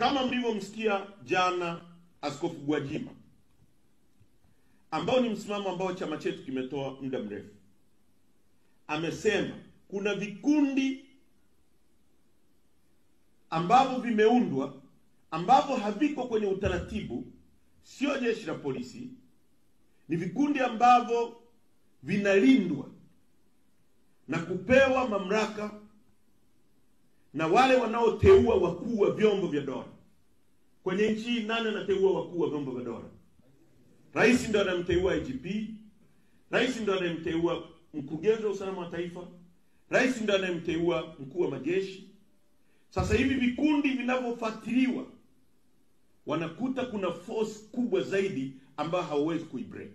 Kama mlivyomsikia jana Askofu Gwajima, ambao ni msimamo ambao chama chetu kimetoa muda mrefu, amesema kuna vikundi ambavyo vimeundwa ambavyo haviko kwenye utaratibu, sio jeshi la polisi, ni vikundi ambavyo vinalindwa na kupewa mamlaka na wale wanaoteua wakuu wa vyombo vya dola. Kwenye nchi nani anateua wakuu wa vyombo vya dola? Rais ndio anamteua IGP, rais ndio anamteua mkurugenzi wa usalama wa taifa, rais ndio anamteua mkuu wa majeshi. Sasa hivi vikundi vinavyofuatiliwa wanakuta kuna force kubwa zaidi ambayo hauwezi kuibreak.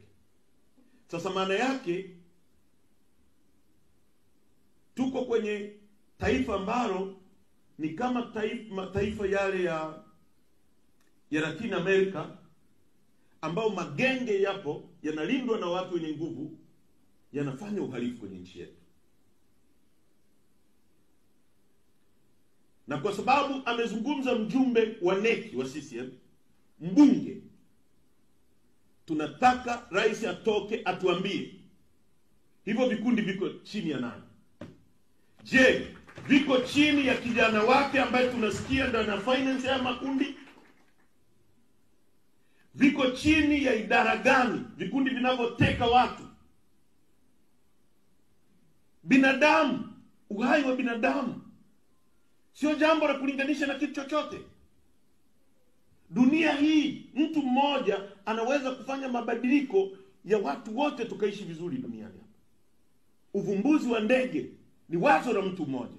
Sasa maana yake tuko kwenye taifa ambalo ni kama taifa yale ya Latin America, ambao magenge yapo yanalindwa na watu wenye nguvu, yanafanya uhalifu kwenye nchi yetu. Na kwa sababu amezungumza mjumbe wa neki wa CCM, mbunge, tunataka rais atoke atuambie hivyo vikundi viko chini ya nani? Je, viko chini ya kijana wake ambaye tunasikia ndio ana finance ya makundi? Viko chini ya idara gani vikundi vinavyoteka watu? Binadamu, uhai wa binadamu sio jambo la kulinganisha na kitu chochote. Dunia hii mtu mmoja anaweza kufanya mabadiliko ya watu wote tukaishi vizuri duniani hapa. Uvumbuzi wa ndege ni wazo la mtu mmoja.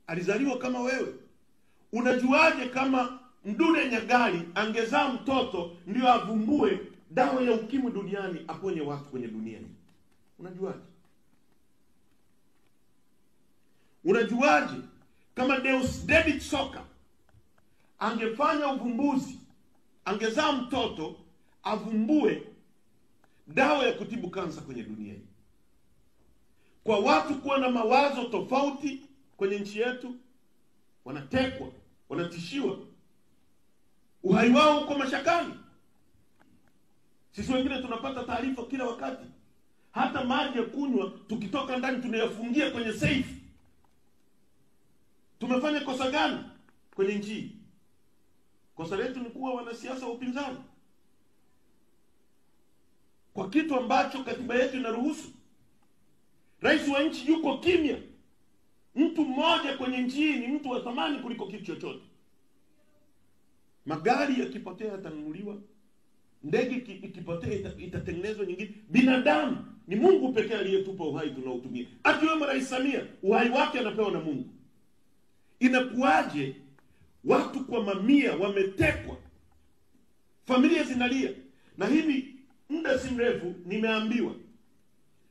Alizaliwa kama wewe. Unajuaje kama Mdude Nyagali angezaa mtoto ndio avumbue dawa ya ukimwi duniani aponye watu kwenye dunia hii? Unajuaje? Unajuaje kama Deus David Soka angefanya uvumbuzi, angezaa mtoto avumbue dawa ya kutibu kansa kwenye dunia hii? Kwa watu kuwa na mawazo tofauti kwenye nchi yetu, wanatekwa, wanatishiwa, uhai wao uko mashakani. Sisi wengine tunapata taarifa kila wakati. Hata maji ya kunywa tukitoka ndani tunayafungia kwenye safe. Tumefanya kosa gani kwenye nchi? Kosa letu ni kuwa wanasiasa wa upinzani, kwa kitu ambacho katiba yetu inaruhusu. Rais wa nchi yuko kimya. Mtu mmoja kwenye nchi ni mtu wa thamani kuliko kitu chochote. Magari yakipotea yatanunuliwa, ndege ikipotea itatengenezwa nyingine. Binadamu ni Mungu pekee aliyetupa uhai tunaotumia. Akiwemo Rais Samia, uhai wake anapewa na Mungu. Inakuwaje watu kwa mamia wametekwa, familia zinalia? Na hivi muda si mrefu nimeambiwa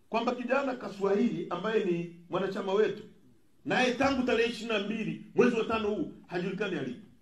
kwamba kijana Kaswahili ambaye ni mwanachama wetu, naye tangu tarehe 22 mwezi wa 5 huu hajulikani alipo.